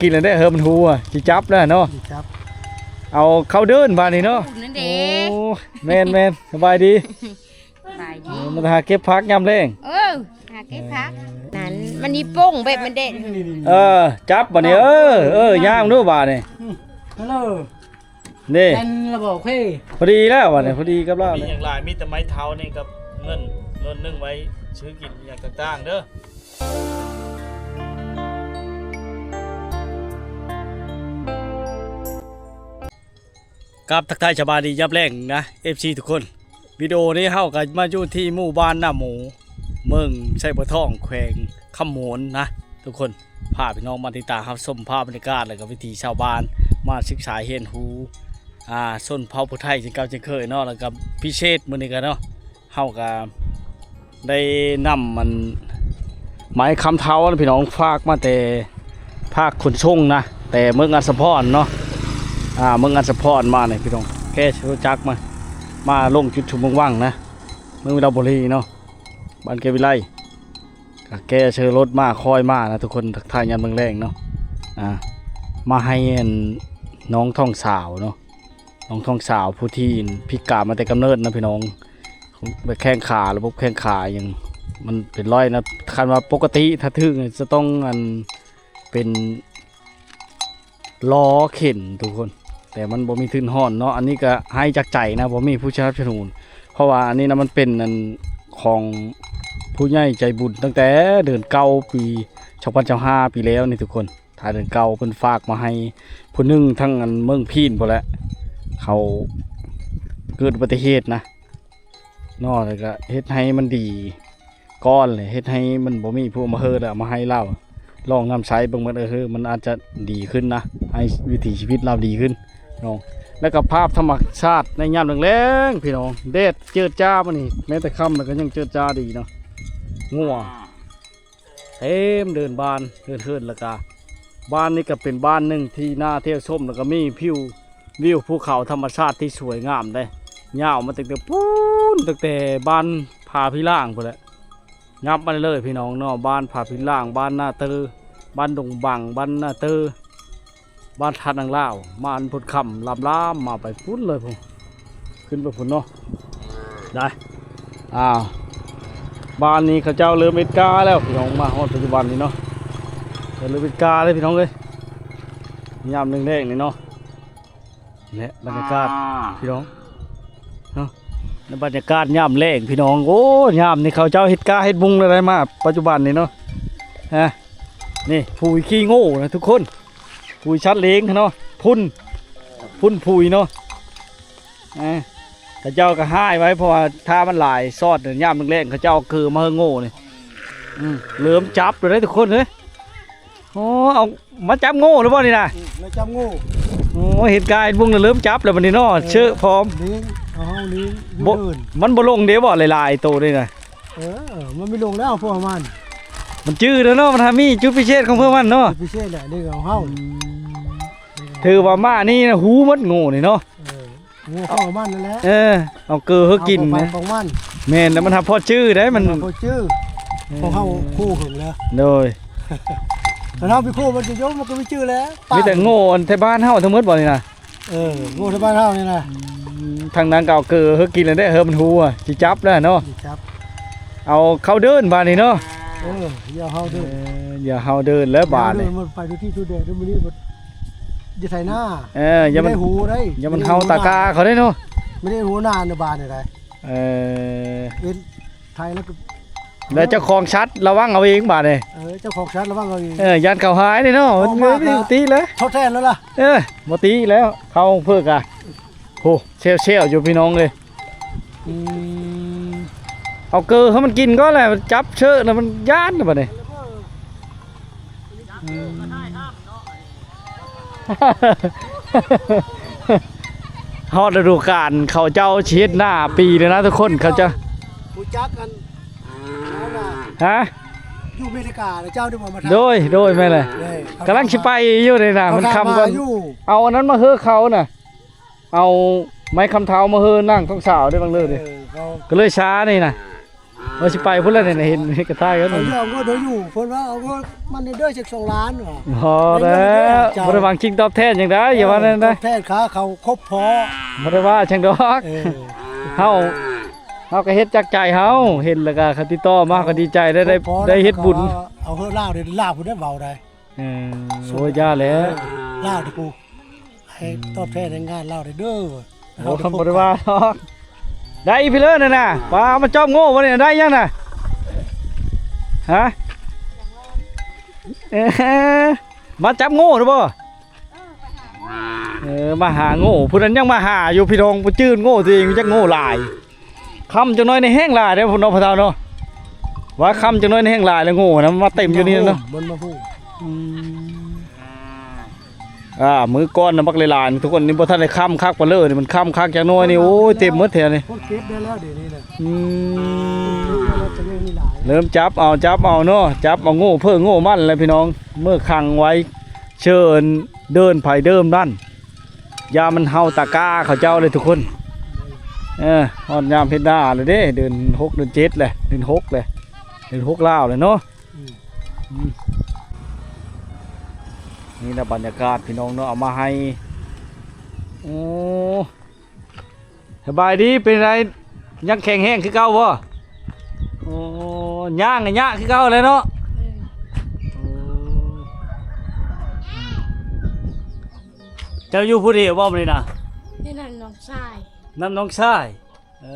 ກິນແລ້ວເດ້ ເຮີ້ ມັນຮູ້ອະ ຊິຈັບແລ້ວເນາະ ຊິຈັບ ເອົາເຂົ້າເດີນບາດນີ້ເນາະ ນັ້ນເດ້ ໂອ້ ແມ່ນໆ ສະບາຍດີ ສະບາຍດີ ເອີ ມາຫາເກັບຜັກຍາມແລງ ເອີ ຫາເກັບຜັກ ເອີ ນັ້ນ ມັນມີປົ່ງແບບມັນເດັດ ເອີ ຈັບບາດນີ້ ເອີ ເອີ ຍ່າງດູບາດນີ້ ອືມ ເອີ ນີ້ ແມ່ນລະບໍ່ ເຄີຍ ພໍດີແລ້ວບາດນີ້ ພໍດີກັບລາວ ມີຫຍັງຫຼາຍ ມີແຕ່ໄມ້ເທົານີ້ກັບເງິນ ເງິນໜຶ່ງໄວ້ຊື້ກິນຫຍັງຕ່າງໆເດີ. ກາບທັກທາຍສະບາຍດີຍາມແລງນະ ເອັຟຊີ ທຸກຄົນ ວິດີໂອນີ້ເຮົາກໍມາຢູ່ທີ່ໝູ່ບ້ານນາໝູ ເມືອງໄຊບົວທອງ ແຂວງຄຳມ່ວນນະທຸກຄົນ ພາພີ່ນ້ອງມາຕິດຕາມຮັບຊົມພາບບັນຍາກາດ ແລະກໍວິຖີຊາວບ້ານ ມາສຶກສາຮຽນຮູ້ ອ່າ ຊົນເຜົ່າຜູ້ໄທເຊັ່ນເກົ່າເຊັ່ນເຄີຍເນາະ ແລ້ວກໍພິເສດມື້ນີ້ກໍເນາະ ເຮົາກໍໄດ້ນຳອັນ ໄມ້ຄຳເທົານະພີ່ນ້ອງ ຝາກມາແຕ່ພາກຂົນສົ່ງນະ ແຕ່ເມືອງອັດສະພອນເນາະ ອ່າ ເມືອງອັດສະພອນມານີ້ພີ່ນ້ອງ ແກ່ໃສ່ລົດຈັກມາ ມາລົງຈຸດຊຸມເມືອງວັງນະ ເມືອງວິລະບູລີເນາະ ບ້ານແກ້ວວິໄລ ກໍແກ່ໃສ່ລົດມາ ຄອຍມານະທຸກຄົນ ທັກທາຍຍາມແລງໆເນາະ ອ່າ ມາໃຫ້ອັນ ນ້ອງທ້ອງສາວເນາະ ນ້ອງທ້ອງສາວຜູ້ທີ່ພິການມາແຕ່ກຳເນີດນະພີ່ນ້ອງ ແຂ້ງຂາ ລະບົບແຂ້ງຂາຫຍັງ ມັນເປັນລອຍນະ ຄັນວ່າປົກກະຕິຖ້າຖືກຈະຕ້ອງອັນ ເປັນລໍ້ເຂັນທຸກຄົນ ແຕ່ມັນບໍ່ມີທຶນຮອນເນາະ ອັນນີ້ກໍໃຫ້ຈາກໃຈນະ ບໍ່ມີຜູ້ສະໜັບສະໜູນ ເພາະວ່າອັນນີ້ນະ ມັນເປັນອັນ ຂອງຜູ້ໃຫຍ່ໃຈບຸນຕັ້ງແຕ່ເດືອນເກົ້າ ປີສອງພັນຊາວຫ້າ ປີແລ້ວນີ້ທຸກຄົນ ທ້າຍເດືອນເກົ້າເພິ່ນຝາກມາໃຫ້ຜູ້ໜຶ່ງທາງອັນເມືອງພີນພຸ້ນແຫຼະ ເຂົາເກີດອຸບັດຕິເຫດນະເນາະ ແລ້ວກະເຮັດໃຫ້ມັນດີກ່ອນ ແລ້ວເຮັດໃຫ້ມັນບໍ່ມີຜູ້ມາເຮີດ ເອົາມາໃຫ້ລາວລອງນຳໃຊ້ເບິ່ງ ມັນ ເອີ ມັນອາດຈະດີຂຶ້ນນະ ໃຫ້ວິຖີຊີວິດລາວດີຂຶ້ນເນາະ ແລ້ວກະພາບທຳມະຊາດໃນຍາມແລງໆ ພີ່ນ້ອງ ແດດເຈີດຈ້າມື້ນີ້ ແມ້ແຕ່ຄ່ຳແລ້ວກໍຍັງເຈີດຈ້າດີເນາະ ງົວ ເຕັມເດີ່ນບ້ານເຮືອນເຮືອນ ແລ້ວກະບ້ານນີ້ກໍເປັນບ້ານໜຶ່ງທີ່ໜ້າທ່ຽວຊົມ ແລ້ວກໍມີພິວ ວິວພູເຂົາທຳມະຊາດທີ່ສວຍງາມເດ້ ຍາວມາຕັ້ງແຕ່ພຸ້ນ ຕັ້ງແຕ່ບ້ານຜາຜີລ່າງພຸ້ນແຫຼະ ຍັບມາເລື້ອຍໆ ພີ່ນ້ອງເນາະ ບ້ານຜາຜີລ່າງ ບ້ານນາເຕີ ບ້ານດົງບັງ ບ້ານນາເຕີ ບ້ານທ່ານາງລາວ ມາອັນພຸ້ນຄ່ຳລາມໆ ມາໄປພຸ້ນເລີຍພຸ້ນ ຂຶ້ນໄປພຸ້ນເນາະ ໄດ້ ອ້າວ ບ້ານນີ້ເຂົາເຈົ້າເລີ່ມເຮັດກາແລ້ວພີ່ນ້ອງ ມາຮອດປັດຈຸບັນນີ້ເນາະ ເລີ່ມເຮັດກາເລີຍພີ່ນ້ອງເອີຍ ຍາມແລງໆນີ້ເນາະ ແລະບັນຍາກາດພີ່ນ້ອງເນາະ ໃນບັນຍາກາດຍາມແລງພີ່ນ້ອງ ໂອ້ ຍາມນີ້ເຂົາເຈົ້າເຮັດກາເຮັດບຸງແລ້ວໄດ້ມາປັດຈຸບັນນີ້ເນາະ ຮະ ນີ້ຜຸຍຂີ້ໂງ່ນະທຸກຄົນ ຜຸຍສັດລ້ຽງເນາະ ຝຸ່ນ ຝຸ່ນຜຸຍເນາະ ອ່າ ເຂົາເຈົ້າກໍຮ້າຍໄວ້ ເພາະວ່າຖ້າມັນຫຼາຍຊອດຍາມແລງໆ ເຂົາເຈົ້າເອົາເກີມາເຮີໂງ່ນີ້ ອືມ ເລີ່ມຈັບແລ້ວເດ້ທຸກຄົນເອີຍ ໂອ້ ເອົາມາຈັບໂງ່ແລ້ວບໍ່ນີ້ນະ ອືມ ມາຈັບໂງ່ ໂອ້ ເຮັດກາເຮັດບຸງແລ້ວເລີ່ມຈັບແລ້ວບັດນີ້ເນາະ ເອີ ເຊີະພ້ອມ ລ້ຽງ ເອົາເຮົາລ້ຽງ ບໍ່ ມັນບໍ່ລົງເດ້ບໍ່ ຫຼາຍໆໂຕເດ້ນະ ເອີ ມັນມີລົງແລ້ວພວກມັນ ມັນຈື່ແລ້ວເນາະ ມັນຫາມີຈຸດພິເສດຂອງພວກມັນເນາະ ຈຸດພິເສດແຫຼະ ນີ້ຂອງເຮົາ ອືມ ຖືວ່າມານີ້ນະ ຮູ້ໝົດໂງ່ນີ້ເນາະ ເອີ ໂງ່ຂອງມັນນັ້ນແຫຼະ ເອີ ເອົາເກີເຮີກິນ ເອົາຂອງມັນ ຂອງມັນ ແມ່ນ ແລ້ວມັນຫາພໍຈື່ໄດ້ ມັນ ມັນຫາພໍຈື່ ເອີ ຂອງເຮົາໂຄ່ເຖິງແລ້ວ ໂດຍ ຄັນເຮົາໄປໂຄ່ມັນຈະຍົມ ມັນກໍໄປຈື່ແລ້ວ ມີແຕ່ໂງ່ອັນແຖວບ້ານເຮົາທັງໝົດບໍ່ນີ້ນະ ເອີ ໂງ່ແຖວບ້ານເຮົານີ້ນະ ອືມ ທາງນັ້ນກໍເອົາເກີເຮີກິນແລ້ວເດ້ ເຮີມັນຮູ້ອະ ຊິຈັບແລ້ວເນາະ ຊິຈັບ ເອົາເຂົ້າເດີນບາດນີ້ເນາະ ເອີ ຢ່າເຮົາເດີນ ເອີ ຢ່າເຮົາເດີນແລ້ວບາດນີ້ ມັນໄປທີ່ທີ່ສຸດແດດ ມື້ນີ້ ຢູ່ໄຖນາ ເອີ ຢ່າມັນ ບໍ່ໄດ້ຮູ້ໄດ໋ ຢ່າມັນເຮົາຕາກາເຂົາໄດ້ເນາະ ບໍ່ໄດ້ຮູ້ນານບາດນີ້ໄດ໋ ເອີ ເປັນໄຖແລ້ວກໍ ແລ້ວເຈົ້າຂອງສັດລະວັງເອົາເອງບາດນີ້ ເອີ ເຈົ້າຂອງສັດລະວັງເອົາເອງ ເອີ ຢ້ານເຂົາຫາຍເດ້ເນາະ ມັນບໍ່ຕິແລ້ວ ທົດແທນແລ້ວລະ ເອີ ບໍ່ຕິແລ້ວ ເຂົາເພິກອະ ໂຫ ແຊວໆຢູ່ພີ່ນ້ອງເອີຍ ອືມ ເອົາເກີເອົາມັນກິນກ່ອນແຫຼະ ຈັບເຊີະແລ້ວມັນຢ້ານບາດນີ້ ອືມ ຮອດລະດູການເຂົາເຈົ້າຊິເຮັດນາປີແລ້ວນະທຸກຄົນ ເຂົາເຈົ້າ ຮູ້ຈັກກັນ ຮະ ຢູ່ອາເມລິກາ ເຈົ້າໄດ້ບໍ່ມາ ໂດຍ ໂດຍ ແມ່ນແຫຼະ ເອີ ກຳລັງຊິໄປຢູ່ນີ້ນະ ມັນຄ່ຳກ່ອນ ເອົາອັນນັ້ນມາເຮີເຂົານະ ເອົາໄມ້ຄຳເທົາມາເຮີນາງທ້ອງສາວເດ້ບາງເລີເດ້ ເອີ ເຂົາ ກໍເລີຍຊ້ານີ້ນະ ວ່າຊິໄປພຸ້ນແລ້ວນີ້ ເຫັນກະຕ່າຍກັນ ເອົາຢູ່ ເອົາເງິນໃຫ້ຢູ່ ເພິ່ນວ່າເອົາເງິນມັນເດີຈັກສອງລ້ານວ່າ ພໍແລ້ວ ບໍ່ໄດ້ຫວັງສິ່ງຕອບແທນຫຍັງໃດ໋ ຢ່າວ່າແນວນັ້ນ ຕອບແທນຄ່າເຂົ້າຄົບພໍ ບໍ່ໄດ້ວ່າຫຍັງດອກ ເອີ ເຮົາ ເຮົາກໍເຮັດຈາກໃຈເຮົາ ເຫັນແລ້ວກໍເຂົາຕິດຕໍ່ມາ ເຮົາກໍດີໃຈໄດ້ ໄດ້ ໄດ້ເຮັດບຸນ ເອົາເຮີລາວເດ້ ລາວຜູ້ໃດເວົ້າໄດ້ ເອີ ໂອ້ຍ ຢ່າແຫຼະ ເອີ ລາວເດ້ຜູ້ ໃຫ້ຕອບແທນແຮງງານລາວໄດ້ເດີ ໂອ້ ເຮົາບໍ່ໄດ້ວ່າດອກ ໄດ້ອີ່ພີເລີນັ້ນນະ ປາມາຈັບໂງ່ບໍ່ນີ້ ໄດ້ຫຍັງນະ ຮະ ເອີ ມາຈັບໂງ່ເດີບໍ່ ເອີ ມາຫາໂງ່ ຜູ້ນັ້ນຍັງມາຫາຢູ່ ພີ່ນ້ອງ ບໍ່ຈື່ໂງ່ຕົວເອງ ຈັກໂງ່ຫຼາຍ ຄ່ຳຈັກໜ້ອຍນີ້ແຮງຫຼາຍເດ້ ເນາະ ພໍ່ເຖົ້າເນາະ ວ່າຄ່ຳຈັກໜ້ອຍນີ້ແຮງຫຼາຍແລ້ວ ໂງ່ນະ ມັນມາເຕັມຢູ່ນີ້ເນາະ ມັນມາໂຮມ ອືມ ອ່າ ມື້ກ່ອນນະ ບັກຫຼາຍໆ ທຸກຄົນ ນີ້ບໍ່ທັນໄດ້ຄ່ຳຄັກປານເລີນີ້ ມັນຄ່ຳຄັກຈັກໜ້ອຍນີ້ ໂອ້ຍ ເຕັມໝົດແຖວນີ້ ຄົນເກັບໄດ້ແລ້ວດຽວນີ້ນະ ອືມ ເລີ່ມຈັບເອົາ ຈັບເອົາເນາະ ຈັບເອົາໂງ່ເພີ້ໂງ່ມັນແຫຼະ ພີ່ນ້ອງ ເມື່ອຂັງໄວ້ ເຊີນເດີ່ນໃຜເດີ່ນມັນ ຢ່າມັນເຫົ່າຕາກາເຂົາເຈົ້າເລີຍທຸກຄົນ ເອີ ຮອດຍາມເຮັດນາແລ້ວເດ້ ເດືອນຫົກ ເດືອນເຈັດແຫຼະ ເດືອນຫົກແຫຼະ ເດືອນຫົກລາວແລ້ວເນາະ ອືມ ອືມ ນີ້ລະບັນຍາກາດພີ່ນ້ອງເນາະ ເອົາມາໃຫ້ ໂອ້ ສະບາຍດີ ເປັນໃດ ຍັງແຂງແຮງຄືເກົ່າບໍ່? ໂອ້ ຍ່າງກະຍາກຄືເກົ່າແຫຼະເນາະ ເອີ ໂອ້ ເຈົ້າຢູ່ຜູ້ດຽວບໍ່ມື້ນີ້ນະ? ຢູ່ນຳນ້ອງຊາຍ ນຳນ້ອງຊາຍ ເອີ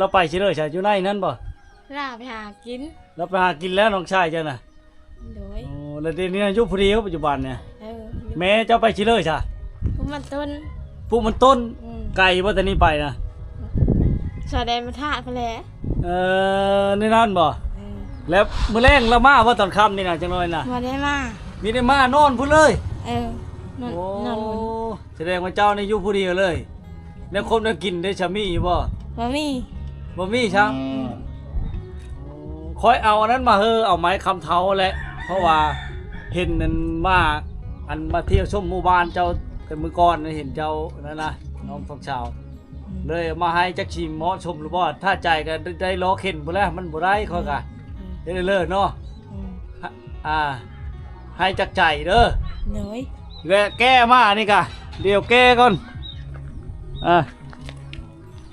ລາວໄປຊິເລີຍຊະ ຢູ່ໃນນັ້ນບໍ່? ລາວໄປຫາກິນ ລາວໄປຫາກິນແລ້ວ ນ້ອງຊາຍເຈົ້ານະ? ໂດຍ ໂອ້ ແລ້ວດຽວນີ້ນະຢູ່ຜູ້ດຽວປັດຈຸບັນນີ້? ເອີ ແມ່ເຈົ້າໄປຊິເລີຍຊະ? ປູກມັນຕົ້ນ ປູກມັນຕົ້ນ ອືມ ໄກບໍ່ແຕ່ນີ້ໄປນະ? ຊາຍແດນປະທະພຸ້ນແຫຼະ ເອີ ໃນນັ້ນບໍ່? ເອີ ແລ້ວມື້ແລງລາວມາບໍ່ຕອນຄ່ຳນີ້ນະ ຈັກໜ້ອຍນະ? ບໍ່ໄດ້ມາ ມີແຕ່ມານອນພຸ້ນເລີຍ ເອີ ນອນ ໂອ້ ນອນພຸ້ນ ສະແດງວ່າເຈົ້ານີ້ຢູ່ຜູ້ດຽວເລີຍ ແນວຄົບແນວກິນເດຊະ ມີຢູ່ບໍ່? ບໍ່ມີ ບໍ່ມີຊະ ອືມ ຂ້ອຍເອົາອັນນັ້ນມາເຮີ ເອົາໄມ້ຄຳເທົາແຫຼະ ເພາະວ່າເຫັນອັນມາ ອັນມາທ່ຽວຊົມໝູ່ບ້ານເຈົ້າແຕ່ມື້ກ່ອນ ເຫັນເຈົ້ານັ້ນນະ ນ້ອງສອງສາວ ອືມ ເລີຍເອົາມາໃຫ້ ຈັກຊິເໝາະສົມຫຼືບໍ່ ຖ້າໃຈກໍໄດ້ລໍເຂັນພຸ້ນແຫຼະ ມັນບໍ່ໄດ້ ຂ້ອຍກະ ອືມ ເຮັດເລີດເນາະ ອືມ ອ່າ ໃຫ້ຈັກໃຈເດີ ໂດຍ ແລະແກ້ມານີ້ກະ ດຽວແກ້ກ່ອນ ອ່າ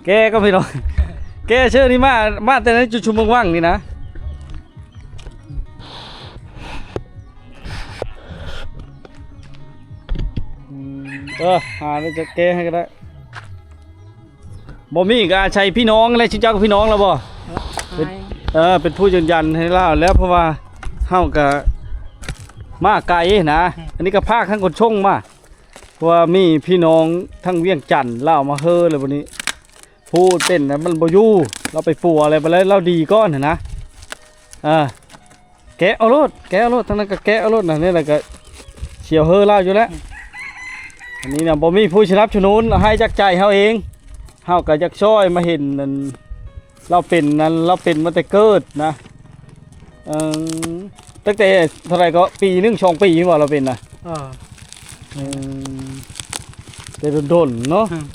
ແກ້ກ່ອນພີ່ນ້ອງ ແກ້ເຊີນີ້ມາ ມາແຕ່ໃນຈຸຊຸມວັງໆນີ້ນະ ອືມ ເອີ ຫາແລ້ວຈະແກ້ໃຫ້ກໍໄດ້ ບໍ່ມີກໍອາໄສພີ່ນ້ອງແຫຼະ ຊິເຈົ້າກັບພີ່ນ້ອງລະບໍ່? ເອີ ເປັນຜູ້ຢືນຢັນໃຫ້ລາວແລ້ວ ເພາະວ່າເຮົາກໍມາໄກນະ ອືມ ອັນນີ້ກໍພາກທາງຂົນສົ່ງມາ ເພາະວ່າມີພີ່ນ້ອງທາງວຽງຈັນລາວມາເຮີແລ້ວ ບັດນີ້ຜູ້ເປັນນະມັນບໍ່ຢູ່ ລາວໄປປົວແລ້ວ ບັດແລ້ວລາວດີກ່ອນຫັ້ນນະ ອ່າ ແກະເອົາໂລດ ແກະເອົາໂລດ ທາງນັ້ນກໍແກະເອົາໂລດນະ ນີ້ແຫຼະກໍສຽວເຮີລາວຢູ່ແລ້ວ ອັນນີ້ນະບໍ່ມີຜູ້ສະໜັບສະໜູນ ເຮົາໃຫ້ຈາກໃຈເຮົາເອງ ເຮົາກໍຢາກຊ່ອຍມາເຫັນນັ້ນ ລາວເປັນນັ້ນ ລາວເປັນມາແຕ່ເກີດນະ ເອີ ຕັ້ງແຕ່ເທົ່າໃດກໍ ປີໜຶ່ງ ສອງປີບໍ່ລາວເປັນນະ? ເອີ ອືມ ແຕ່ດົນໆເນາະ ອືມ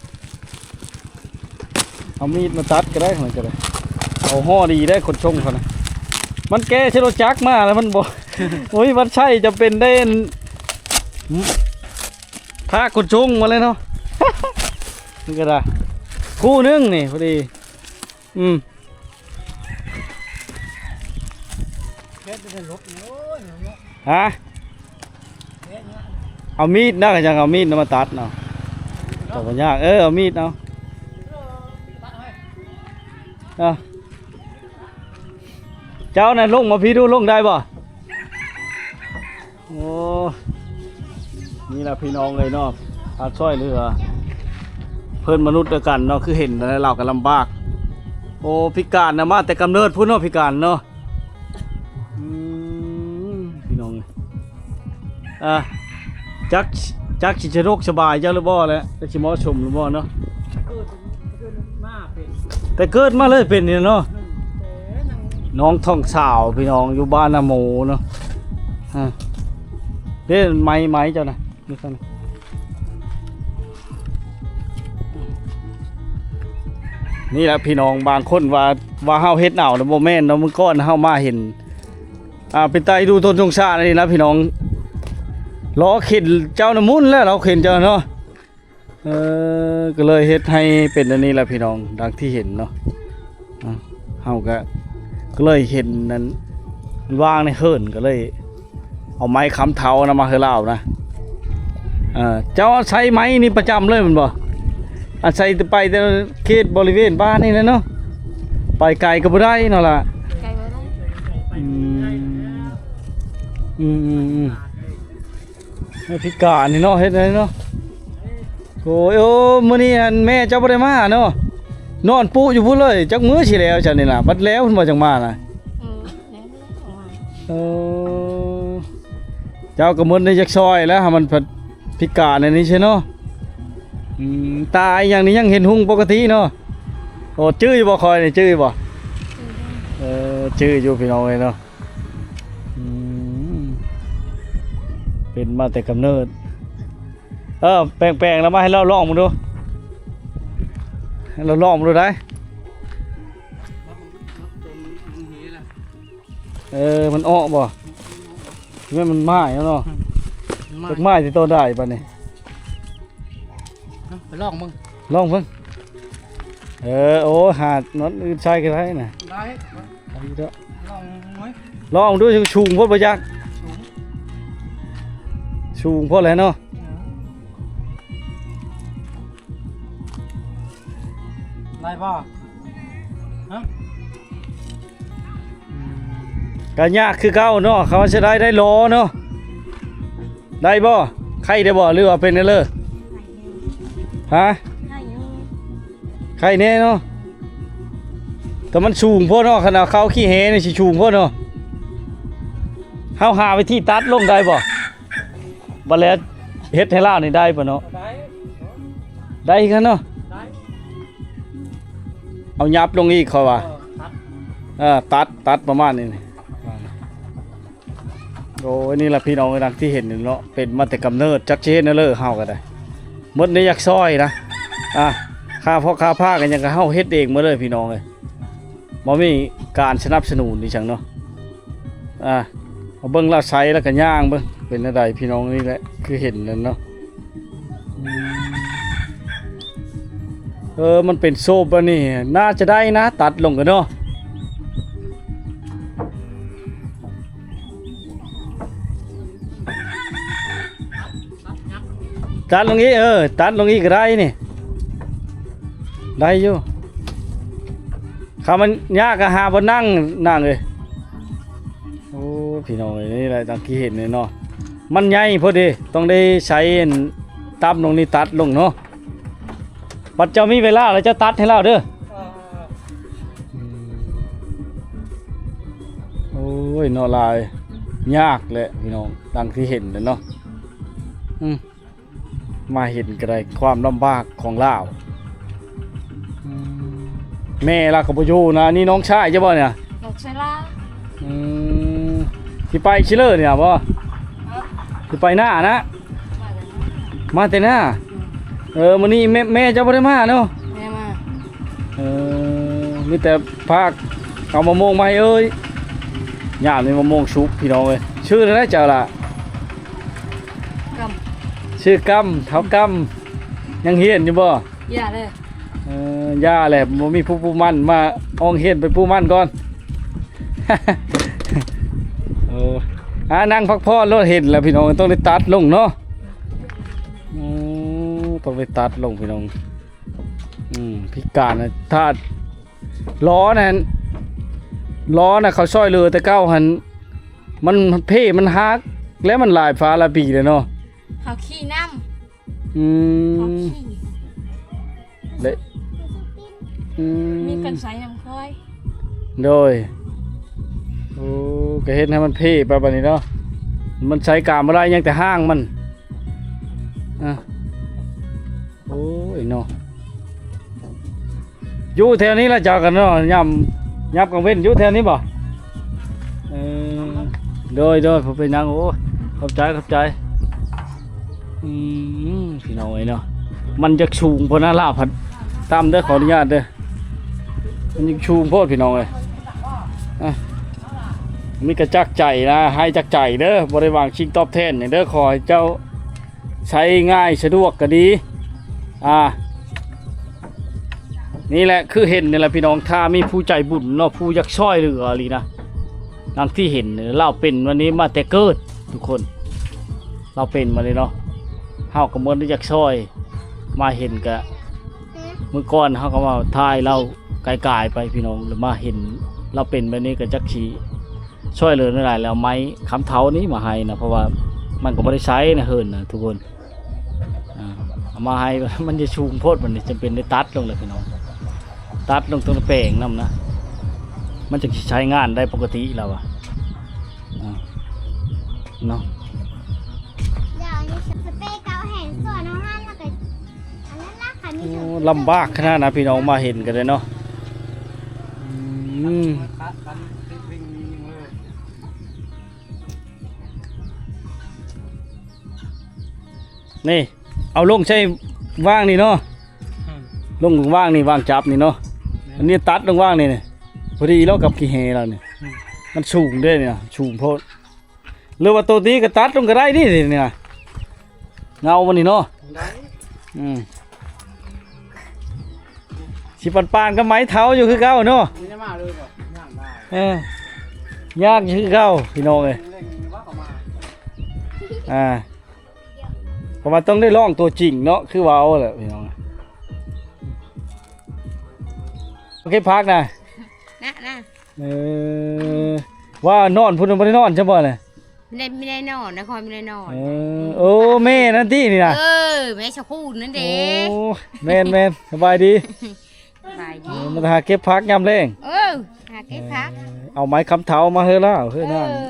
ເອົາມີດມາຕັດກໍໄດ້ ມັນກໍໄດ້ ເອົາຫໍ່ດີໄດ້ ຂົນສົ່ງເຂົານະ ມັນແກ່ໃສ່ລົດຈັກມາແລ້ວມັນບໍ່ ໂອ້ຍ ມັນໃຊ້ຈຳເປັນໄດ້ ພາຂົນສົ່ງມາເລີຍເນາະ ມັນກໍໄດ້ ຄູ່ໜຶ່ງນີ້ພໍດີ ອືມ ຮະ ເອົາມີດນະ ກໍຍັງເອົາມີດນຳມາຕັດເນາະ ກໍບໍ່ຍາກ ເອີ ເອົາມີດເອົາ ເອົາ ເຈົ້ານະລົງມາພີ້ດູ ລົງໄດ້ບໍ່? ໂອ້ ນີ້ລະພີ່ນ້ອງເອີຍເນາະ ການຊ່ວຍເຫຼືອເພື່ອນມະນຸດດຽວກັນເນາະ ຄືເຫັນແລ້ວລາວກໍລຳບາກ ໂອ້ ພິການນະ ມາແຕ່ກຳເນີດພຸ້ນເນາະ ພິການເນາະ ອືມ ພີ່ນ້ອງເອີຍ ອ່າ ຈັກ ຈັກຊິສະດວກສະບາຍເຈົ້າຫຼືບໍ່ແຫຼະ ຈັກຊິເໝາະສົມຫຼືບໍ່ເນາະ ມາເປັນ ແຕ່ເກີດມາເລີຍເປັນນີ້ເນາະ ອືມ ແຕ່ຍັງ ນ້ອງທ້ອງສາວ ພີ່ນ້ອງ ຢູ່ບ້ານນາໂມເນາະ ອ່າ ເດ້ ໄມ້ ໄມ້ເຈົ້ານະ ຢູ່ຊັ້ນ ນີ້ລະພີ່ນ້ອງ ບາງຄົນວ່າ ວ່າເຮົາເຮັດເອົານະ ບໍ່ແມ່ນເນາະ. ມື້ກ່ອນເຮົາມາເຫັນ ອ່າ ເປັນຕາອີດູຕົນສົງສານນີ້ລະພີ່ນ້ອງ ລໍເຂັນເຈົ້ານະ ໝຸນແລ້ວ ລໍເຂັນເຈົ້າເນາະ. ເອີ ກໍເລີຍເຮັດໃຫ້ເປັນອັນນີ້ລະພີ່ນ້ອງ ດັ່ງທີ່ເຫັນເນາະ. ອ່າ ເຮົາກໍ ກໍເລີຍເຫັນນັ້ນ ວາງໃນເຫີນ ກໍເລີຍເອົາໄມ້ຄ້ຳເທົານຳມາໃຫ້ລາວນະ. ເອີ ເຈົ້າໃຊ້ໄມ້ນີ້ປະຈຳເລີຍແມ່ນບໍ່? ອາໄສແຕ່ໄປແຕ່ເຂດບໍລິເວນບ້ານນີ້ແຫຼະເນາະ ໄປໄກກໍບໍ່ໄດ້ເນາະລະ. ໄກບໍ່ໄດ້. ອືມ ອືມໆໆ ພິການນີ້ເນາະ ເຮັດໄດ້ເນາະ. ໂອ້ຍ ໂອ້ ມື້ນີ້ຫັ້ນແມ່ເຈົ້າບໍ່ໄດ້ມາເນາະ ນອນປຸຢູ່ພຸ້ນເລີຍ ຈັກມື້ຊິແລ້ວຊັ້ນນີ້ນະ ບັດແລ້ວພຸ້ນບໍ່ຈັ່ງມານະ. ເອີ ແລ້ວ ເອີ ເຈົ້າກໍໝົດແນວຢາກຊ່ອຍແລ້ວ ມັນພັດພິການອັນນີ້ໃຊ່ເນາະ. ອືມ ຕາອີຫຍັງນີ້ຍັງເຫັນຮຸ່ງປົກກະຕິເນາະ. ໂອ້ ຈື່ຢູ່ບໍ່ ຂ້ອຍນີ້ ຈື່ຢູ່ບໍ່? ເອີ ຈື່ຢູ່ພີ່ນ້ອງເອີຍເນາະ. ອືມ ເປັນມາແຕ່ກຳເນີດ. ເອີ ແປງໆ ແລ້ວມາໃຫ້ລາວລອງເບິ່ງດູ ໃຫ້ລາວລອງເບິ່ງດູໄດ. ເອີ ມັນເອາະບໍ່? ແມ່ນມັນໝ້າຍແລ້ວເນາະ. ອືມ ຈັກໝ້າຍຊິໂຕໄດ້ບັດນີ້. ເອົາ ໄປລອງເບິ່ງ ລອງເບິ່ງ. ເອີ ໂອ້ ຫານອນອື່ນໃສ່ກໍໄດ້ນະ ໄດ້ ໄດ້ເດີ. ລອງເບິ່ງ ລອງດູ. ສູງໂພດບໍ່ຈັກ? ສູງ ສູງໂພດແຫຼະເນາະ. ເອີ ໄດ້ບໍ່? ຮະ? ອືມ ກໍຍາກຄືເກົ່າເນາະ ຄຳວ່າຊິໄດ້ ໄດ້ລໍເນາະ. ໄດ້ບໍ່? ໄຂ້ໄດ້ບໍ່ ຫຼືວ່າເປັນແນວເລີ? ຮະ? ໄຂ້ຢູ່ ໄຂ້ແນ່ເນາະ ແຕ່ມັນສູງໂພດເນາະ. ຄັນເອົາເຂົ້າຂີ້ແຫນີ້ຊິສູງໂພດເນາະ. ເຮົາຫາວິທີຕັດລົງໄດ້ບໍ່? ບັດແລ້ວເຮັດໃຫ້ລາວນີ້ໄດ້ບໍ່ເນາະ? ໄດ້ ໄດ້ຄືກັນເນາະ. ໄດ້ ເອົາຫຍັບລົງອີກ ຂ້ອຍວ່າ ເອີ ຕັດ ເອີ ຕັດ ຕັດປະມານນີ້. ໂອ້ຍ ນີ້ລະພີ່ນ້ອງເອີຍ ດັ່ງທີ່ເຫັນນີ້ເນາະ ເປັນມາແຕ່ກຳເນີດ ຈັກຊິເຮັດແນວເລີ ເຮົາກໍໄດ້ ໝົດແນວຢາກຊ່ອຍນະ. ອ່າ ຄ່າເພາະຄ່າຜ້າກັນຫຍັງກໍເຮົາເຮັດເອງໝົດເລີຍພີ່ນ້ອງເອີຍ ບໍ່ມີການສະໜັບສະໜູນອີ່ຫຍັງເນາະ. ອ່າ ມາເບິ່ງລາວໃຊ້ແລ້ວກໍຍ່າງເບິ່ງ ເປັນແນວໃດພີ່ນ້ອງ. ນີ້ແຫຼະ ຄືເຫັນນັ້ນເນາະ. ອືມ ເອີ ມັນເປັນໂຊບແບບນີ້ ໜ້າຈະໄດ້ນະ ຕັດລົງກັນເນາະ. ຕັດລົງອີກ ເອີ ຕັດລົງອີກກໍໄດ້ນີ້ ໄດ້ຢູ່. ຄັນມັນຍາກກໍຫາບ່ອນນັ່ງ ນັ່ງເອີຍ. ໂອ້ ພີ່ນ້ອງເອີຍ ນີ້ແຫຼະ ດັ່ງທີ່ເຫັນນີ້ເນາະ ມັນໃຫຍ່ໂພດເດ ຕ້ອງໄດ້ໃຊ້ອັນ ຕຳລົງນີ້ ຕັດລົງເນາະ. ບັດເຈົ້າມີເວລາແລ້ວເຈົ້າຕັດໃຫ້ລາວເດີ. ເອີ ອືມ ໂອ້ຍ ເນາະ ຫຼາຍ ຍາກແຫຼະພີ່ນ້ອງ ດັ່ງທີ່ເຫັນແຫຼະເນາະ. ອືມ ມາເຫັນກໍໄດ້ຄວາມລຳບາກຂອງລາວ. ອືມ ແມ່ລາວກໍບໍ່ຢູ່ນະ. ອັນນີ້ນ້ອງຊາຍເຈົ້າບໍ່ນີ້? ນ້ອງຊາຍລາວ. ອືມ ຊິໄປຊິເລີນີ້ນະບໍ່? ເອີ ຊິໄປນານະ? ມາແຕ່ນາ. ເອີ ມື້ນີ້ແມ່ ແມ່ເຈົ້າບໍ່ໄດ້ມາເນາະ? ແມ່ມາ. ເອີ ມີແຕ່ພາກເອົາມະມ່ວງມາໃຫ້ເອີຍ. ຍາມນີ້ມະມ່ວງສຸກພີ່ນ້ອງເອີຍ. ຊື່ແນວໃດເຈົ້າລະ? ກຳ ຊື່ກຳ ທ້າວກຳ. ຍັງຮຽນຢູ່ບໍ່? ຢ່າເລີຍ. ເອີ ຢ່າແຫຼະ ບໍ່ມີຜູ້ປູໝັ້ນ ມາອອງຮຽນໄປປູໝັ້ນກ່ອນ. ເອີ ອ່າ ນັ່ງພັກຜ່ອນໂລດ. ເຫັນແລ້ວພີ່ນ້ອງ ຕ້ອງໄດ້ຕັດລົງເນາະ. ໂອ້ ຕ້ອງໄດ້ຕັດລົງພີ່ນ້ອງ. ອືມ ພິການນະ ຖ້າລໍ້ນັ້ນ ລໍ້ນະ ເຂົາຊ່ອຍເຫຼືອແຕ່ເກົ່າຫັ້ນ ມັນເພ ມັນຫັກ ແລ້ວມັນຫຼາຍຟ້າຫຼາຍປີແລ້ວເນາະ. ເຂົາຂີ່ນຳ. ອືມ ເຂົາຂີ່ ເລະ ອືມ ມີກັນໄສນຳຂ້ອຍ. ໂດຍ ໂອ້ ກໍເຮັດໃຫ້ມັນເພໄປບັດນີ້ເນາະ. ມັນໃຊ້ການບໍ່ໄດ້ ຍັງແຕ່ຫາງມັນ. ອ່ະ ໂອ້ຍເນາະ ຢູ່ແຖວນີ້ລະເຈົ້າກັນເນາະ. ຍາມ ຍາມກາງເວັນຢູ່ແຖວນີ້ບໍ່? ເອີ ໂດຍ ໂດຍ ບໍ່ເປັນຫຍັງ. ໂອ້ ຂອບໃຈ ຂອບໃຈ. ອືມ ພີ່ນ້ອງເອີຍເນາະ ມັນຈະສູງພຸ້ນນະ ລາວພັດຕ່ຳເດີ ຂໍອະນຸຍາດເດີ. ມັນຍັງສູງໂພດພີ່ນ້ອງເອີຍ. ອ່ະ ມີກະຈາກໃຈນະ ໃຫ້ຈາກໃຈເດີ ບໍ່ໄດ້ຫວັງສິ່ງຕອບແທນຫຍັງເດີ ຂໍໃຫ້ເຈົ້າໃຊ້ງ່າຍສະດວກກະດີ. ອ່າ ນີ້ແຫຼະ ຄືເຫັນນີ້ແຫຼະພີ່ນ້ອງ ຖ້າມີຜູ້ໃຈບຸນເນາະ ຜູ້ຢາກຊ່ອຍເຫຼືອອີ່ຫຼີນະ ດັ່ງທີ່ເຫັນ ລາວເປັນມານີ້ມາແຕ່ເກີດທຸກຄົນ ລາວເປັນມານີ້ເນາະ ເຮົາກະບໍ່ໄດ້ຢາກຊ່ອຍ ມາເຫັນກະ ມື້ກ່ອນເຮົາກະມາຖ່າຍລາວກາຍໆໄປພີ່ນ້ອງ ແລ້ວມາເຫັນລາວເປັນແບບນີ້ກະຈັກຊິຊ່ອຍເຫຼືອແນວໃດ ແລ້ວເອົາໄມ້ຄຳເທົານີ້ມາໃຫ້ນະ ເພາະວ່າມັນກະບໍ່ໄດ້ໃຊ້ນະ ເຫີນນະທຸກຄົນ. ອ່າ ເອົາມາໃຫ້ ມັນຈະສູງໂພດ ບັດນີ້ຈຳເປັນໄດ້ຕັດລົງແລ້ວພີ່ນ້ອງ ຕັດລົງ ຕ້ອງແປງນຳນະ ມັນຈຶ່ງຊິໃຊ້ງານໄດ້ປົກກະຕິແລ້ວວ່າ ອ່າ ເນາະ. ດຽວນີ້ສະເປເກົາແຫ້ງສ່ວນເຮົາຫັ້ນ ແລ້ວກະອັນນັ້ນລະ ຄັນມີ ໂອ້ ລຳບາກຂະໜາດນະພີ່ນ້ອງ ມາເຫັນກະໄດ້ເນາະ. ອືມ ນີ້ ເອົາລົງໃສ່ຫວ່າງນີ້ເນາະ ອືມ ລົງຫວ່າງນີ້ ຫວ່າງຈັບນີ້ເນາະ ແມ່ນ ອັນນີ້ຕັດລົງຫວ່າງນີ້ ພໍດີແລ້ວກັບຂີ້ແຫລາວນີ້ ອືມ ມັນສູງເດ້ນີ້ນະ ສູງໂພດ ຫຼືວ່າໂຕນີ້ກະຕັດລົງກະໄດ້ນີ້ ນີ້ນະ ເງົາມັນນີ້ເນາະ ໄດ້ ອືມ ຊິປານໆກັບໄມ້ເທົາຢູ່ຄືເກົ່າເນາະ ນີ້ມາເລີຍບໍ່ ຍ່າງໄດ້ ເອີ ຍາກຢູ່ຄືເກົ່າພີ່ນ້ອງເອີຍ ເລັ່ງວ່າເຂົ້າມາ ອ່າ ເພາະວ່າຕ້ອງໄດ້ລອງຕົວຈິງເນາະ ຄືເວົ້າແຫຼະພີ່ນ້ອງ. ເກັບຜັກນະ ນະ ນະ ເອີ ວ່ານອນພຸ້ນ ບໍ່ໄດ້ນອນຊະບໍ່ນະ? ບໍ່ໄດ້ ບໍ່ໄດ້ນອນນະ ຂ້ອຍບໍ່ໄດ້ນອນ ເອີ ໂອ້ ແມ່ນັ້ນຕິນີ້ນະ ເອີ ແມ່ຊະຄູນນັ້ນເດ້ ໂອ້ ແມ່ນໆ ສະບາຍດີ ສະບາຍດີ ເອີ ມາຫາເກັບຜັກຍາມແລງ ເອີ ຫາເກັບຜັກ ເອີ ເອົາໄມ້ຄຳເທົາມາເຮີລາວເຮີນາງ ເອີ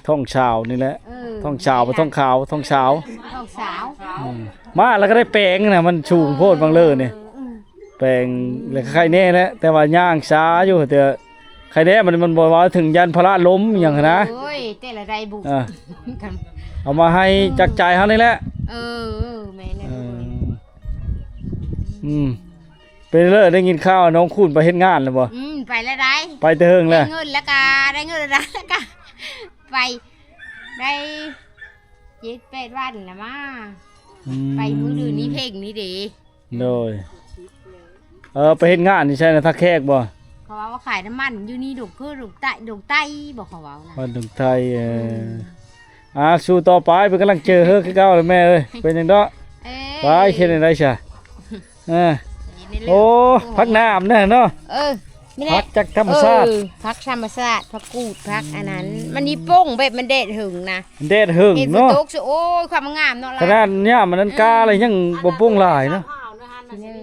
ທ້ອງສາວນີ້ແຫຼະ ເອີ ທ້ອງສາວ ທ້ອງຂາວ ທ້ອງສາວ ທ້ອງສາວ ອືມ ມາແລ້ວກະໄດ້ແປງນະ ມັນສູງໂພດບັງເລີນີ້ ເອີ ອືມ ແປງແລ້ວກະໄຄແນ່ແຫຼະ ແຕ່ວ່າຍ່າງຊ້າຢູ່ ແຕ່ໄຄແນ່ມັນ ມັນບໍ່ວ່າເຖິງຢ້ານພາລະລົ້ມອີ່ຫຍັງຫັ້ນນະ ໂອ້ຍ ແຕ່ລະໄດ້ບຸ ເອີ ເອົາມາໃຫ້ຈາກໃຈເຮົານີ້ແຫຼະ ເອີ ແມ່ນແຫຼະ ເອີ ອືມ ເປັນເລີຍ ໄດ້ຍິນຂ່າວນ້ອງຄູນໄປເຮັດງານແລ້ວບໍ່? ອືມ ໄປແລ້ວໄດ໋ ໄປແຕ່ເຫິງແລ້ວ ໄດ້ເງິນແລ້ວກະ ໄດ້ເງິນແລ້ວກະ ໄປ ໄດ້ເຈັດແປດວັນລະມາ ອືມ ໄປມື້ອື່ນນີ້ເພັງນີ້ເດ້ ໂດຍ ເອີ ໄປເຮັດງານຢູ່ໃສນະ ທ່າແຂກບໍ່? ເຂົາເວົ້າວ່າຂາຍນ້ຳມັນຢູ່ນີ້ ດົງຄືດົງໃຕ້ ດົງໃຕ້ບໍ່ ເຂົາເວົ້ານະ ບ້ານດົງໃຕ້ ເອີ ອືມ ອ່າ ສູ້ຕໍ່ໄປ ເປັນກຳລັງໃຈໃຫ້ເຮີຄືເກົ່າແຫຼະແມ່ເອີຍ ເປັນຫຍັງເນາະ ເອີ ໄປເຮັດຈັ່ງໃດຊະ ເອີ ໂອ້ ຜັກໜາມເດ້ເນາະ ເອີ ຜັກຈາກທຳມະຊາດ ເອີ ຜັກທຳມະຊາດ ຜັກກູດ ຜັກອັນນັ້ນ ອືມ ມັນມີປົ່ງແບບມັນແດດເຫິງນະ ແດດເຫິງເນາະ ໂອ້ຍ ຄວາມງາມເນາະ ຂະໜາດຍາມມັນນັ້ນກາແລ້ວຍັງບໍ່ປົ່ງຫຼາຍເນາະ ອືມ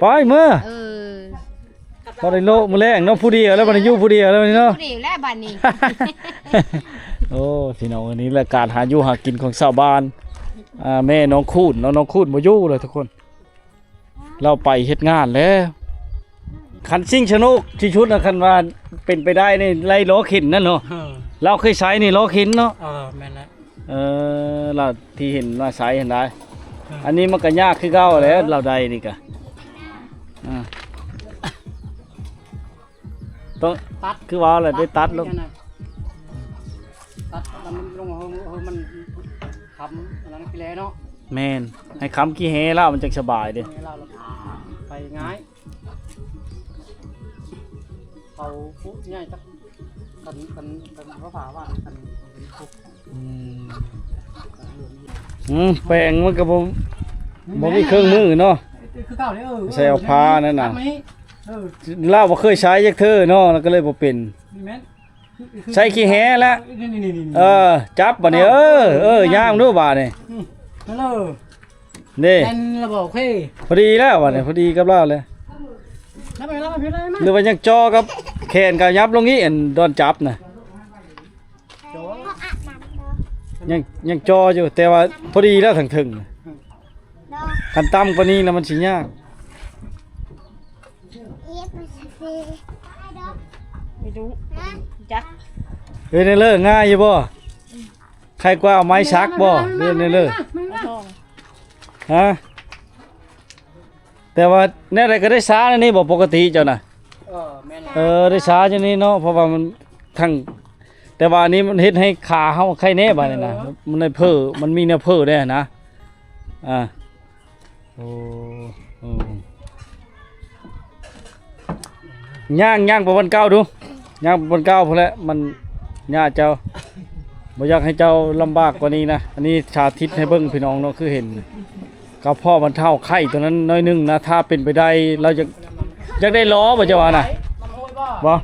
ໄປເມືອ ເອີ ພໍໄດ້ໂລະມື້ແລງເນາະ ຜູ້ດຽວແລ້ວບັດນີ້ ຢູ່ຜູ້ດຽວແລ້ວບັດນີ້ເນາະ ຢູ່ຜູ້ດຽວແລ້ວບັດນີ້ ໂອ້ ພີ່ນ້ອງ ອັນນີ້ແຫຼະການຫາຢູ່ຫາກິນຂອງຊາວບ້ານ ອ່າ ແມ່ນ້ອງຄູນເນາະ ນ້ອງຄູນບໍ່ຢູ່ແລ້ວທຸກຄົນ ລາວໄປເຮັດງານແລ້ວ ຄັນສິ່ງສະໜຸກທີ່ສຸດນະ ຄັນວ່າເປັນໄປໄດ້ນີ້ ໄລ່ລໍ້ເຂັນນັ້ນເນາະ ເອີ ລາວເຄີຍໃຊ້ນີ້ລໍ້ເຂັນເນາະ ເອີ ແມ່ນແຫຼະ ເອີ ລາວທີ່ເຫັນວ່າໃຊ້ຫັ້ນໄດ໋ ເອີ ອັນນີ້ມັນກະຍາກຄືເກົ່າແຫຼະ ເອີ ລາວໄດ້ນີ້ກະ ອ່າ ຕ້ອງຕັດ ຄືວ່າແຫຼະ ໄດ້ຕັດລົງ ຕັດມັນລົງ ເອີ ມັນຄ້ຳອັນນັ້ນຂີ້ແຫຼເນາະ ແມ່ນ ໃຫ້ຄ້ຳຂີ້ແຫລາວ ມັນຈັ່ງສະບາຍເດ້ ຂີ້ແຫລາວ ໄປງ່າຍ ເຂົາຜູ້ໃຫຍ່ຈັກ ກັນ ກັນ ກັນເຂົາພາວ່າກັນ ອືມ ອືມ ແປງມັນກະບໍ່ ບໍ່ມີເຄື່ອງມືເນາະ ຄືເກົ່າເດ້ ເອີ ໃສ່ເອົາຜ້ານັ້ນນະ ເອີ ລາວບໍ່ເຄີຍໃຊ້ຈັກເທື່ອເນາະ ລາວກະເລີຍບໍ່ເປັນ ນີ້ແມ່ນ ໃສ່ຂີ້ແຫລະ ນີ້ໆໆໆ ເອີ ຈັບບາດນີ້ ເອີ ເອີ ຍ່າງດູບາດນີ້ ອືມ ເອີ ນີ້ ແມ່ນລະບໍ່ ໂອເຄ ພໍດີແລ້ວບາດນີ້ ພໍດີກັບລາວເລີຍ ລັບໄປ ລັບໄປ ລັບໄປ ຫຼືວ່າຍັງຈໍ່ກັບແຂນກະຫຍັບລົງອີກ ອັນດອນຈັບນະ ຈໍ່ ຍັງ ຍັງຈໍ່ຢູ່ ແຕ່ວ່າພໍດີແລ້ວທາງເທິງ ອືມ ຄັນຕ່ຳກວ່ານີ້ລະມັນຊິຍາກ ໄປດູຈັກ ເຮັດແນວເລີ ງ່າຍຢູ່ບໍ່? ໄຄກວ່າເອົາໄມ້ສັກບໍ່? ເຮັດແນວເລີ ຮະ? ແຕ່ວ່າແນວໃດກໍໄດ້ຊາແນວນີ້ບໍ່ ປົກກະຕິເຈົ້ານະ? ເອີ ແມ່ນ. ເອີ ໄດ້ຊາຢູ່ນີ້ເນາະ ເພາະວ່າມັນທັງ ແຕ່ວ່າອັນນີ້ມັນເຮັດໃຫ້ຂາເຮົາໄຄແນ່ບາດນີ້ນະ. ເອີ ມັນໄດ້ເພີ້ ມັນມີແນວເພີ້ແດ່ນະ. ອ່າ ໂອ້ ເອີ ຍ່າງ ຍ່າງໄປບ່ອນເກົ່າດູ ຍ່າງໄປບ່ອນເກົ່າພຸ້ນແຫຼະ ມັນຍາກເຈົ້າ ບໍ່ຢາກໃຫ້ເຈົ້າລຳບາກກວ່ານີ້ນະ. ອັນນີ້ສາທິດໃຫ້ເບິ່ງພີ່ນ້ອງເນາະ ຄືເຫັນ ກະເພາະມັນເຖົ້າໄຂ້ຕົວນັ້ນໜ້ອຍໜຶ່ງນະ. ຖ້າເປັນໄປໄດ້ ລາວຢາກ ຢາກໄດ້ລໍ້ບໍ່ ເຈົ້າວ່ານະ? ບໍ່?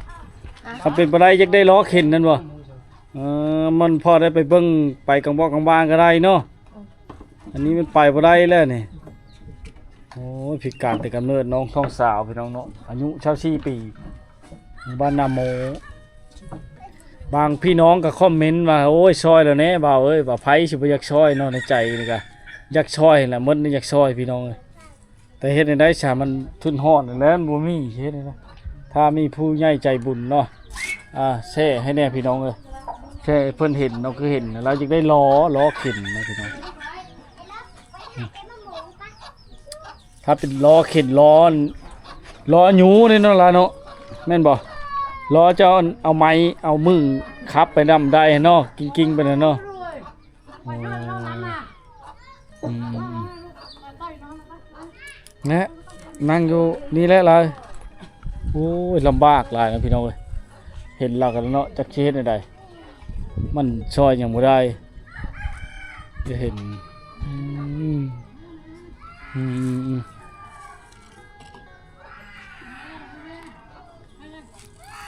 ຄັນເປັນໄປໄດ້ຢາກໄດ້ລໍ້ເຂັນນັ້ນບໍ່? ເອີ ມັນພໍໄດ້ໄປເບິ່ງ ໄປກາງບອກກາງບານກໍໄດ້ເນາະ. ອັນນີ້ມັນໄປບໍ່ໄດ້ແລ້ວນີ້. ໂອ້ຍ ພິການແຕ່ກຳເນີດ ນ້ອງທ້ອງສາວພີ່ນ້ອງເນາະ ອາຍຸຊາວສີ່ປີ ຢູ່ບ້ານນາໂມ. ບາງພີ່ນ້ອງກໍຄອມເມັນວ່າ ໂອ້ຍ ຊ່ອຍແລ້ວແດ່ບ່າວເອີຍ ວ່າໃຜຊິບໍ່ຢາກຊ່ອຍເນາະ. ໃນໃຈນີ້ກະຢາກຊ່ອຍຫັ້ນແຫຼະ ໝົດນີ້ຢາກຊ່ອຍພີ່ນ້ອງເອີຍ ແຕ່ເຮັດແນວໃດຊະ ມັນທຶນຮອດແລ້ວ ມັນບໍ່ມີ ຊິເຮັດແນວໃດ? ຖ້າມີຜູ້ໃຫຍ່ໃຈບຸນເນາະ ອ່າ ແຊໃຫ້ແດ່ພີ່ນ້ອງເອີຍ ແຊໃຫ້ເພິ່ນເຫັນເນາະ ຄືເຫັນ ລາວຢາກໄດ້ລໍ້ ລໍ້ເຂັນນະພີ່ນ້ອງ. ຖ້າເປັນລໍ້ເຂັນ ລໍ້ ລໍ້ຍູ້ນີ້ເນາະລະເນາະ ແມ່ນບໍ່? ລໍ້ເຈົ້າເອົາໄມ້ເອົາມືຂັບໄປນຳໄດ້ເນາະ ກິ້ງໆໄປນະເນາະ. ໂອ້ ອືມ ແນະ ນັ່ງຢູ່ນີ້ແຫຼະລາວ. ໂອ້ຍ ລຳບາກຫຼາຍນະພີ່ນ້ອງເອີຍ ເຫັນລາວກັນເນາະ ຈັກຊິເຮັດແນວໃດ ມັນຊ່ອຍຫຍັງບໍ່ໄດ້ ຈະເຫັນ ອືມ ອືມ ອືມ.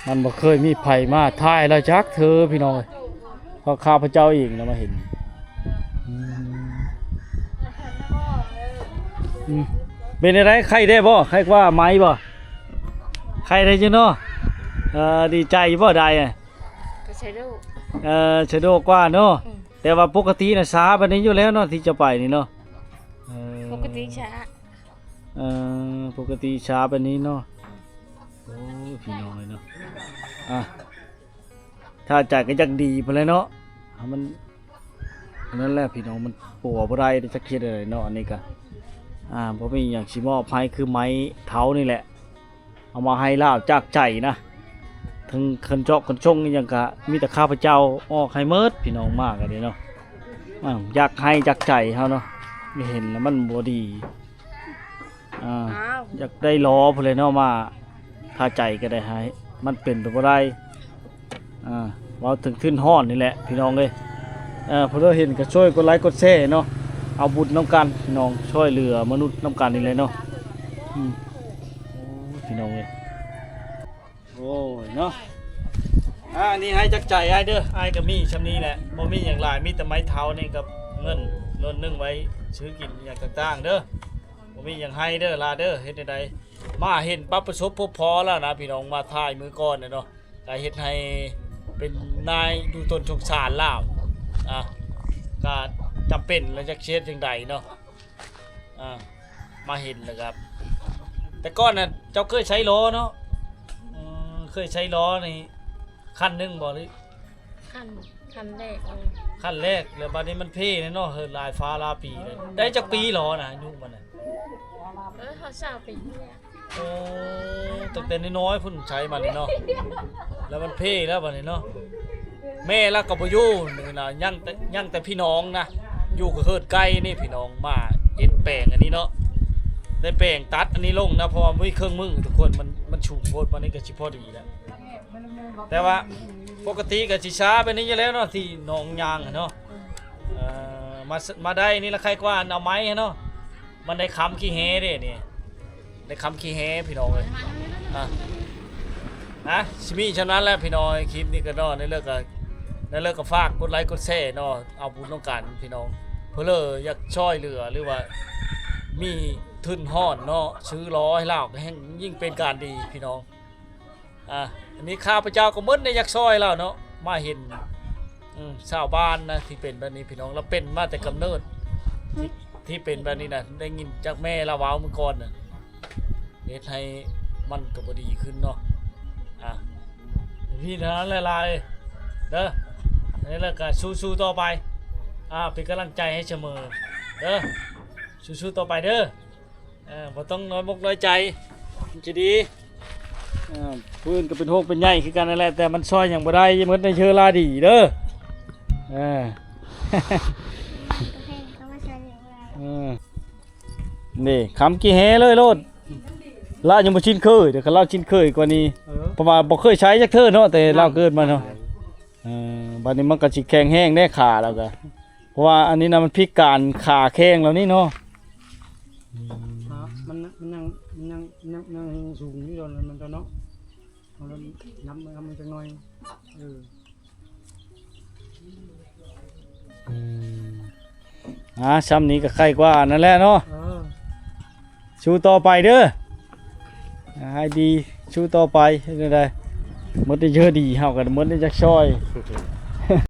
ມັນບໍ່ເຄີຍມີໃຜມາຖ່າຍລາວຈັກເທື່ອພີ່ນ້ອງເອີຍ ເພາະຂ້າພະເຈົ້າເອງລະມາເຫັນ. ອືມ ອືມ ເປັນຈັ່ງໃດ ໄຂ້ແດ່ບໍ່? ໄຂ້ກວ່າໄໝບໍ່? ໄຂ້ແດ່ຢູ່ເນາະ. ເອີ ດີໃຈຢູ່ບໍ່? ໄດ້ ກໍສະດວກ ເອີ ສະດວກກວ່າເນາະ. ອືມ ແຕ່ວ່າປົກກະຕິນະຊາປານນີ້ຢູ່ແລ້ວເນາະ ທີ່ຈະໄປນີ້ເນາະ. ເອີ ປົກກະຕິຊາ ເອີ ປົກກະຕິຊາປານນີ້ເນາະ. ໂອ້ ພີ່ນ້ອງເອີຍເນາະ ອ່າ ຖ້າໃຈກໍຢາກດີພຸ້ນແຫຼະເນາະ ມັນ ອັນນັ້ນແຫຼະພີ່ນ້ອງ ມັນປົວບໍ່ໄດ້ ຈັກເຮັດແນວໃດເນາະ. ອັນນີ້ກະ ອ່າ ບໍ່ມີຫຍັງຊິມອບໃຫ້ ຄືໄມ້ເຖົ້ານີ້ແຫຼະ ເອົາມາໃຫ້ລາວຈາກໃຈນະ ເຖິງຄັນເຈາະຄັນຊົງອີ່ຫຍັງກະມີແຕ່ຂ້າພະເຈົ້າອອກໃຫ້ໝົດ ພີ່ນ້ອງມາກະດີເນາະ. ອ່າ ຢາກໃຫ້ຈາກໃຈເຮົາເນາະ ໄດ້ເຫັນແລ້ວມັນບໍ່ດີ. ອ່າ ອ້າວ ຢາກໄດ້ລໍ້ພຸ້ນແຫຼະເນາະ ມາຖ້າໃຈກໍໄດ້ໃຫ້ ມັນເປັນໄປບໍ່ໄດ້. ອ່າ ເວົ້າເຖິງທຶນຮອດນີ້ແຫຼະພີ່ນ້ອງເອີຍ ເອີ ຜູ້ໃດເຫັນກໍຊ່ວຍກົດໄລກົດແຊເນາະ ເອົາບຸນນຳກັນພີ່ນ້ອງ ຊ່ວຍເຫຼືອມະນຸດນຳກັນນີ້ແຫຼະເນາະ. ອືມ ໂອ້ຍ ພີ່ນ້ອງເອີຍ ໂອ້ຍເນາະ ອ່າ ອັນນີ້ໃຫ້ຈາກໃຈອ້າຍເດີ ອ້າຍກໍມີຊ່ຳນີ້ແຫຼະ ບໍ່ມີຫຍັງຫຼາຍ ມີແຕ່ໄມ້ເຖົ້ານີ້ກັບເງິນໜ້ອຍໜຶ່ງໄວ້ຊື້ກິນຫຍັງຕ່າງໆເດີ ບໍ່ມີຫຍັງໃຫ້ເດີຫຼາເດີ. ເຮັດແນວໃດ ມາເຫັນປະສົບພົບພໍແລ້ວນະພີ່ນ້ອງ ມາຖ່າຍມື້ກ່ອນນະເນາະ ກໍເຮັດໃຫ້ເປັນນາຍດູຕົນສົງສານລາວ ອ່າ ກໍຈຳເປັນແລ້ວ ຈັກຊິເຮັດຈັ່ງໃດເນາະ. ອ່າ ມາເຫັນແລ້ວກໍ ແຕ່ກ່ອນນະເຈົ້າເຄີຍໃຊ້ລໍ້ເນາະ? ເອີ ເຄີຍໃຊ້ລໍ້ນີ້ ຄັນໜຶ່ງບໍ່ ຫຼື ຄັນ ຄັນແລກເລີຍ ຄັນແລກ ແລ້ວບາດນີ້ມັນເພແລ້ວເນາະ ເຮີດຫຼາຍຟ້າຫຼາຍປີແລ້ວ. ໄດ້ຈັກປີລໍ້ນະ ອາຍຸມັນນະ? ເອີ ຮອດຊາວປີນີ້ແຫຼະ. ໂອ້ ຕັ້ງແຕ່ນ້ອຍໆພຸ້ນໃຊ້ມານີ້ເນາະ ແລ້ວມັນເພແລ້ວບາດນີ້ເນາະ. ແມ່ລາວກໍບໍ່ຢູ່ນີ້ນະ ຍັງແຕ່ ຍັງແຕ່ພີ່ນ້ອງນະ ຢູ່ກັບເຮືອນໃກ້ນີ້ ພີ່ນ້ອງມາເຮັດແປງອັນນີ້ເນາະ ໄດ້ແປງຕັດອັນນີ້ລົງນະ ເພາະວ່າບໍ່ມີເຄື່ອງມືທຸກຄົນ ມັນ ມັນສູງໂພດ ບາດນີ້ກໍຊິພໍດີແລ້ວ. ແຕ່ວ່າປົກກະຕິກໍຊິຊາແບບນີ້ຢູ່ແລ້ວເນາະ ທີ່ນ້ອງຍ່າງຫັ້ນເນາະ. ເອີ ມາ ມາໄດ້ນີ້ລະໄຄກວ່າອັນເອົາໄມ້ຫັ້ນເນາະ ມັນໄດ້ຄຳຂີ້ແຮເດ້ນີ້ ໄດ້ຄຳຂີ້ແຮພີ່ນ້ອງເອີຍ. ອ່າ ອ່າ ຊິມີຊ່ຳນັ້ນແຫຼະພີ່ນ້ອງ ຄລິບນີ້ກໍເນາະ ໃນເລີກກໍ ໃນເລີກກໍຝາກກົດໄລກົດແຊເນາະ ເອົາບຸນນຳກັນພີ່ນ້ອງ ເພື່ອຢາກຊ່ອຍເຫຼືອ ຫຼືວ່າມີທຶນຮອດເນາະ ຊື້ລໍ້ໃຫ້ລາວ ກໍແຮ່ງຍິ່ງເປັນການດີພີ່ນ້ອງ. ອ່າ ອັນນີ້ຂ້າພະເຈົ້າກໍໝົດແນວຢາກຊ່ອຍລາວເນາະ ມາເຫັນ ອືມ ຊາວບ້ານນະທີ່ເປັນແບບນີ້ພີ່ນ້ອງ ລາວເປັນມາແຕ່ກຳເນີດ ທີ່ ທີ່ເປັນແບບນີ້ນະ ໄດ້ຍິນຈາກແມ່ລາວເວົ້າມື້ກ່ອນນະ ເຮັດໃຫ້ມັນກໍບໍ່ດີຂຶ້ນເນາະ. ອ່າ ມີເທົ່ານັ້ນແຫຼະຫຼາຍເດີ ແລ້ວກໍສູ້ໆຕໍ່ໄປ ອ່າ ເປັນກຳລັງໃຈໃຫ້ສະເໝີເດີ ສູ້ໆຕໍ່ໄປເດີ. ເອີ ບໍ່ຕ້ອງນ້ອຍອົກນ້ອຍໃຈ ມັນຈະດີ. ເອີ ຜູ້ອື່ນກໍເປັນໂຮກເປັນໄຫຍ່ຄືກັນນັ້ນແຫຼະ ແຕ່ມັນຊ່ອຍຫຍັງບໍ່ໄດ້ ໝົດໃນເຊື້ອລາດີເດີ. ເອີ ເອີ ນີ້ຄຳຂີ້ແຮ່ເລີຍໂລດ. ລາວຍັງບໍ່ຊິນເຄີຍ ດຽວຄັນລາວຊິນເຄີຍກວ່ານີ້ ເອີ ເພາະວ່າບໍ່ເຄີຍໃຊ້ຈັກເທື່ອເນາະ ແຕ່ລາວເກີດມາເນາະ. ເອີ ບາດນີ້ມັນກໍຊິແຂງແຮງແດ່ຂາລາວກະ ເພາະວ່າອັນນີ້ນະມັນພິການຂາແຂ້ງລາວນີ້ເນາະ. ມັນ ມັນຍັງ ມັນຍັງ ຍັງ ຍັງສູງຢູ່ ມັນກໍເນາະ ເອົາລະນຳ ນຳມັນຈັກໜ່ອຍ. ເອີ ອືມ ອ່າ ຊ່ຳນີ້ກໍໄຄກວ່ານັ້ນແຫຼະເນາະ. ເອີ ສູ້ຕໍ່ໄປເດີ ໃຫ້ດີ ສູ້ຕໍ່ໄປ. ເຮັດແນວໃດ ໝົດໄດ້ເຈີດີ ເຮົາກໍໝົດໄດ້ຈັກຊ່ອຍ.